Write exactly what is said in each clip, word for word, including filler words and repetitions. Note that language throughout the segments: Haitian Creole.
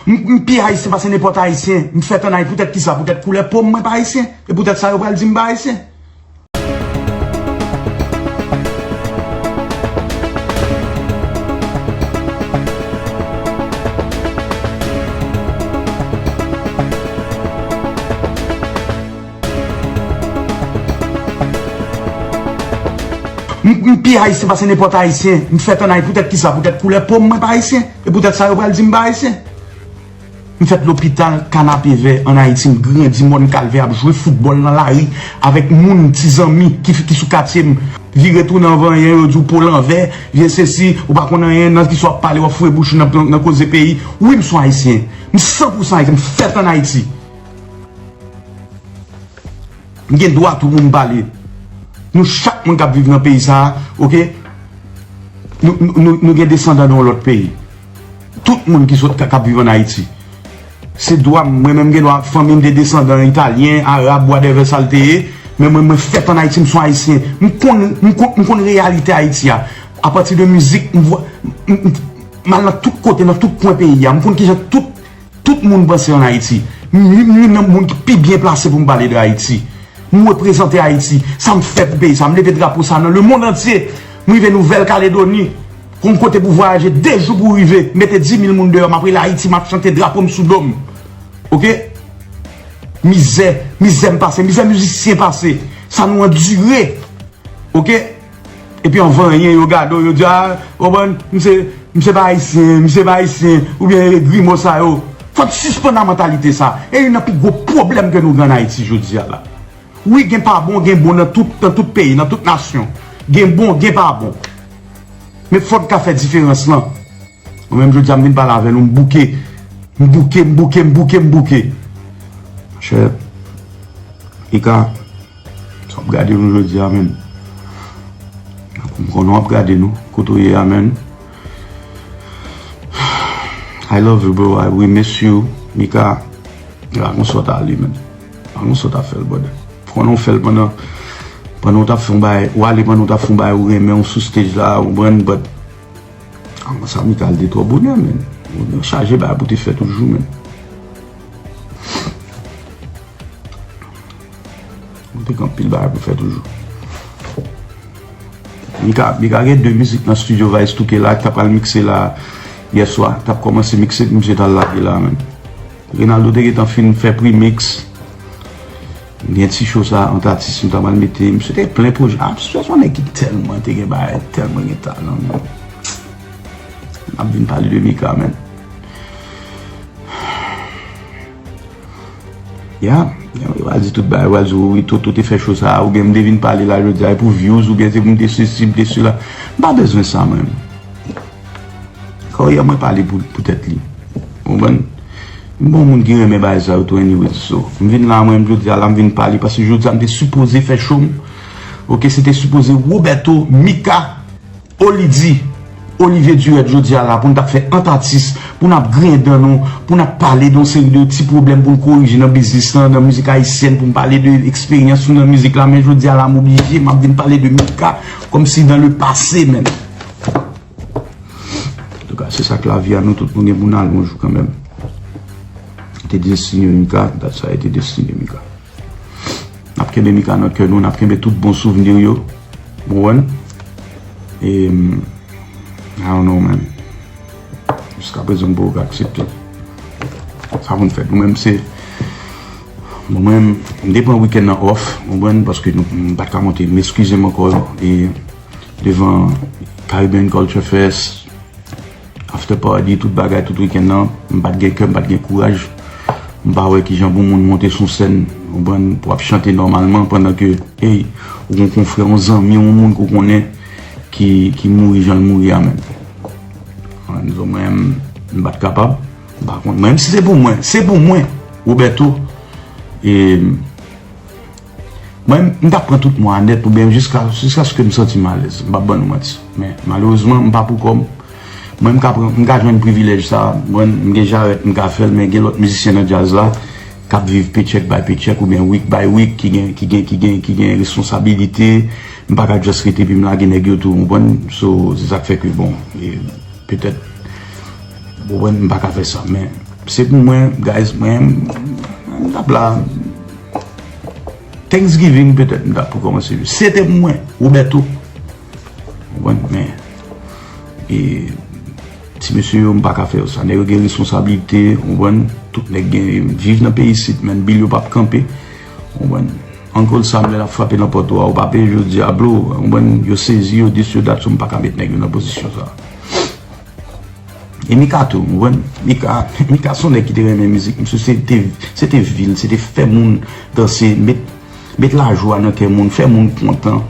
M, m pi ayisyen pase nenpòt ayisyen. M fèt ann Ayiti. Poutèt kisa? Poutèt koulè po m, mwen pa ayisyen. E poutèt sa, yo pral di m pa ayisyen. M, m pi ayisyen pase nenpòt ayisyen. M fèt ann Ayiti. Poutèt kisa? Poutèt koulè po m, mwen pa ayisyen. E poutèt sa, yo pral di m pa ayisyen. M fèt lopital Kanapevè ann Ayiti, m grandi Mòn Kalvè ap jwe foutbòl nan lari avèk moun, ti zanmi ki, ki sou katye m. Vire tounen anvan anyen, yo di w po lanvè, vye sesi, ou pa konn anyen, nan kisa w ap pale, w ap foure bouch ou nan, nan, nan koze peyi. Wi, m se yon ayisyen. M san pou san ayisyen, m fèt ann Ayiti. M gen dwa tou pou m pale. Nou chak moun k ap viv nan peyi sa a, oke? Nou, nou, nou, nou gen desandan nan yon lòt peyi. Tout moun ki sot k ap viv ann Ayiti. Se dwa m, mwen menm gen dwa, fanmi m te desandan italyen, arab, whatever sa l te ye, men mwen, mwen fèt ann Ayiti, m se yon ayisyen. M konn, m konn, m konn reyalite Ayiti a. Apati de mizik, m vwa, m, m, m al nan tout kote, nan tout kwen peyi a. M konn kijan tout, tout moun panse ann Ayiti. M, m youn nan moun ki pi byen plase pou m pale de Ayiti. M reprezante Ayiti. Sa m fè pou peyi sa. M leve drapo sa nan lemonn antye. M rive Nouvèl Kaledoni. Yon kote pou vwayaje de jou pou rive. Mete dis mil moun deyò. M ap rele Ayiti, m ap chante, drapo m sou do m. Oke? Mizè, mizè m pase, mizè mizisyen pase. Sa nou andire. Oke? Epi anvan anyen, yo gade w, yo di, a, w konprann, misye, misye pa ayisyen, misye pa ayisyen, oubyen grimo sa yo. Fò n sispann ak mantalite sa. E youn nan pi gwo pwoblèm ke nou gen ann Ayiti jodi a la. Wi, gen pa bon, gen bon nan tout, nan tout peyi, nan tout nasyon. Gen bon, gen pa bon. Men fò n ka fè diferans lan. Mwen menm jodi a, m vin pale avè nou, m bouke. M bouke, m bouke, m bouke, m bouke. Monchè, Mika, sa w ap gade nou jodi a, menm. M konnen w ap gade nou, kote w ye a, menm. I love you, bro. I, we miss you. Mika, pa gon sòt ale, menm. Pa gon sòt a fè l, brother. Konnen w fè l pandan, pandan w t ap fè yon bagay, w ale pandan w t ap fè yon bagay ou renmen, w sou stage la, ou konprann, but Avan sa, Mika, al te twò bonè, menm. Ou chaje bagay pou te fè toujou, menm. Ou te gen anpil bagay pou fè toujou. Mika, Mika gen de mizik nan Studio Vice tou ke la, ki ta pral mikse la yè swa, t ap kòmanse mikse, misye t al lage la, menm. Rinaldo te gentan fin fè premix. Gen ti show sa ant atis m ta pral mete. Misye te plen pwojè. Ah, misye se yon nèg ki tèlman te gen bagay, tèlman gen talan, menm. M ap vin pale de Mika, menm. Ya, ya, yo pral di tout bagay, yo pral di, wi, Toto te fè show sa, oubyen m te vin pale la jodi a, e pou views, oubyen se pou m te sesi, m te sela. M pa bezwen sa, mwen. Karyè mwen pale pou, pou tèt li. Ou konprann? M bon moun ki renmen bagay sa yo tou, anyways. So, m vin la, mwen, jodi a la, m vin pale, paske jodi a, m te sipoze fè show m. Oke, se te sipoze Roberto, Mika, Olidi, Olivier Durette, jodi a la, pou n t ap fè ant atis, pou n ap griyen dan nou, pou n ap pale de yon seri de ti pwoblèm pou n korije nan biznis lan, nan mizik ayisyèn, pou m pale de eksperyans nou nan mizik la, men jodi a la, m oblije, m ap vin pale de Mika, kòmsi dans le passé, menm. Antouka, se sa k lavi a, nou tout nou gen pou n al yon jou kanmenm. Te destine Mika, dat sa e te destine Mika. N ap kenbe Mika nan kè nou, n ap kenbe tout bon souvnir yo. Ou konprann? E, I don't know, man. Jiskaprezan, m poko ka aksepte. Sa pou n fè. Nou menm, se, bon, mwen, m te pran wikenn nan off, ou konprann, paske nou, m pa t ka monte. M eskize m ankò, e, devan Caribbean Culture Fest, after party, tout bagay, tout wikenn nan, m pa t gen kè, m pa t gen kouraj. M pa wè kijan pou moun monte sou sèn, ou konprann, pou ap chante nòmalman, pandan ke, ey, ou gon konfrè, yon zanmi, yon moun ke w konnen ki, ki mouri jan l mouri a, menm. Mwen, m pa t kapab. M pa konn. Mwen, si se pou mwen, se pou mwen, Roberto. E, Mwen, m t ap pran tout mwa a nèt oubyen jiska, jiskaske m santi m alèz. M p ap ban nou manti. Men, malerezman, m pa pou kò m. Mwen, m ka pran, m ka jwenn privilèj sa a. Mwen, m gen jarèt, m ka fè l, men gen lòt mizisyen nan djaz la k ap viv paycheck by paycheck oubyen week by week ki gen, ki gen, ki gen, ki gen responsabilite. M pa ka just rete epi m lage nèg yo tou, ou konprann? So, se sa k fè ke, bon, e, petèt, ou konprann, m pa ka fè sa, men Se pou mwen, guys, mwen, m t ap la. Thanksgiving, petèt, m t ap pou kòmanse. Se te pou mwen, Roberto. Ou konprann? Men, e, ti mesye yo, m pa ka fè yo sa. Nèg yo gen responsablite, ou konprann? Tout nèg gen, viv nan peyi isit, men bil yo p ap kanpe. Ou konprann? Uncle Sam, lè l ap frape nan pòt ou a, ou pa peye jodi a, bro. Ou konprann? Yo sezi, yo dis, yo dat, so m pa ka met nèg yo nan pozisyon sa. E Mika tou, ou konprann? Mika, Mika se yon nèg ki te renmen mizik. Misye se te, se te vi l, se te fè moun danse, met, met lajwa nan kè moun, fè moun kontan.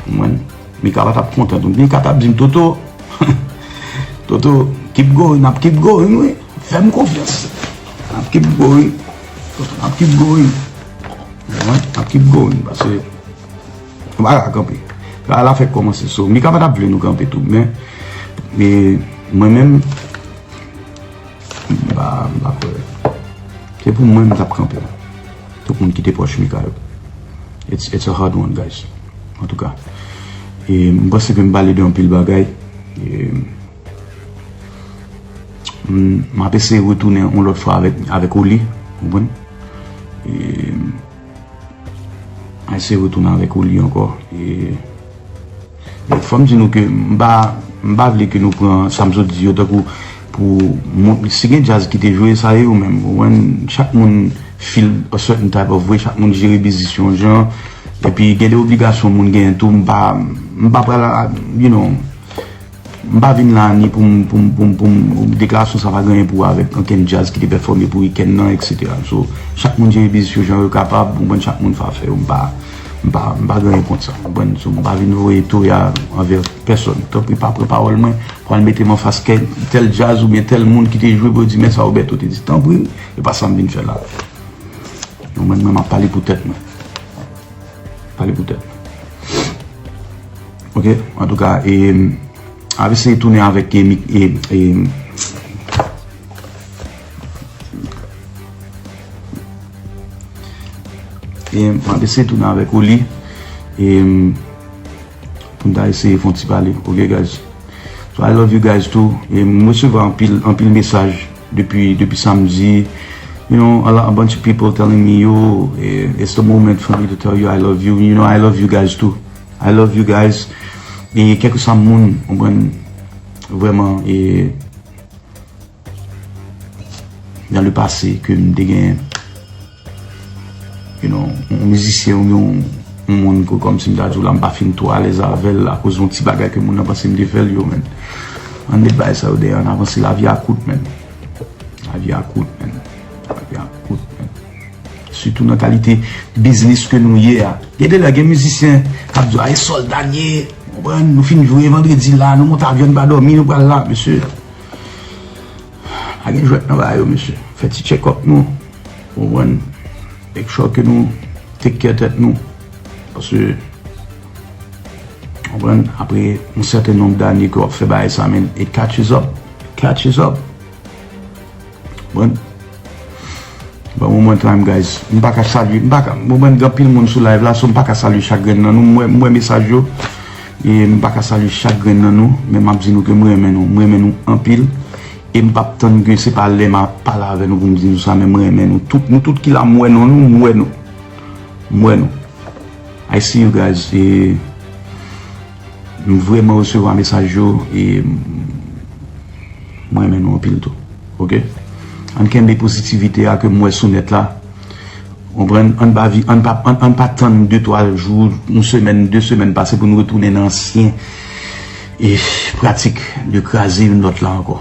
Ou konprann? Mika pa t ap kontan tou. Mika t ap di m, "Toto, Toto, keep going, n ap keep going, wi. Fè m konfyans. N ap keep going. Toto, n ap keep going." Ou konprann? N ap keep going, paske nou pa ka kanpe. Travay la fèk kòmanse, so, Mika pa t ap vle nou kanpe tou, men, e, mwen menm, m pa, m pa kwè. Se pou mwen, m t ap kanpe la. Tout moun ki te pwòch Mika yo. It's, it's a hard one, guys. Antouka. E, m panse ke m pale de anpil bagay. E, m, m ap eseye retounen yon lòt fwa avèk, avèk Oli. Ou konprann? E, Ayisyen retounen avèk Oli ankò. E, e fò m di nou ke m pa, m pa vle ke nou pran sa m sot di yo tankou pou moun, si gen djaz ki te jwe, sa e yo menm. Ou konprann? Chak moun feel a certain type of way, chak moun jere biznis yon jan. Epi gen de obligasyon moun genyen tou, m pa, m pa pral, you know, M pa vin la ni pou m, pou m, pou m, pou m, deklarasyon sa pa gen anyen pou wè avèk ankenn djaz ki te pèfòme pou wikenn nan, et cetera. So, chak moun jere biznis yo jan yo kapab, ou konprann, chak moun fè afè yo, m pa, m pa, m pa gen anyen kont sa, ou konprann. So, m pa vin voye toya anvè pèsòn. Tanpri, pa pran pawòl mwen pou al mete m anfas kè tèl djaz oubyen tèl moun ki te jwe pou yo di, "Men sa Roberto te di." Tanpri, e pa sa m vin fè la. Ou konprann, mwen, m ap pale pou tèt mwen. Pale pou tèt mwen. Ok, antouka, e, m ap eseye tounen avèk, e, mi- e, e, e, m ap eseye tounen avèk Oli, e, pou n ta eseye fè yon ti pale, ok, guys? So, I love you guys too. E m resevwa anpil, anpil mesaj depi, depi samdi. You know, a, lot, a bunch of people telling me, "Yo, eh, it's the moment for me to tell you I love you." You know, I love you guys too. I love you guys. E kèlkeswa moun, ou konprann, vrèman, e, dans le passé, ke m te gen, you know, yon mizisyen oubyen yon, yon moun ke kòmsi m ta di w la, m pa fin twò alèz avè l akoz yon ti bagay ke moun nan panse m te fè l, yo, men. Ann met bagay sa yo dèyè, ann avanse, lavi a kout, men. Lavi a kout, men. Lavi a kout, men. Sitou nan kalite biznis ke nou ye a. Gen de lè, gen mizisyen k ap di w, "A, e sòlda n ye, ou konprann, nou fin jwe vandredi la, nou monte avyon, nou pa dòmi, nou pral la." Mesye, pa gen jwèt nan bagay yo, mesye. Fè ti check up nou, ou konprann, make sure ke nou take care tèt nou. Paske, ou konprann, apre yon sèten nonb dane ke w ap fè bagay sa, men, it catches up. It catches up. Bon. Bon, one more time, guys. M pa ka salye, m pa ka, m wè gen anpil moun sou live la, so m pa ka salye chak grenn nan nou. M wè, m wè mesaj yo. E m pa ka salye chak grenn nan nou, men m ap di nou ke m renmen nou. M renmen nou anpil. E m p ap tann ke se pa lè m ap pale avè nou pou m di nou sa, men m renmen nou tout. Nou tout ki la, m wè non nou, m wè nou. M wè nou. I see you guys. E M vrèman resevwa mesaj yo e m renmen nou anpil tou. Oke? Ann kenbe pozitivite a ke m wè sou nèt la. Konprann? Ann pa vi-, ann pa, ann, ann pa tann de twa jou, yon semèn, de semèn pase pou nou retounen nan ansyen e pratik de kraze youn lòt la ankò.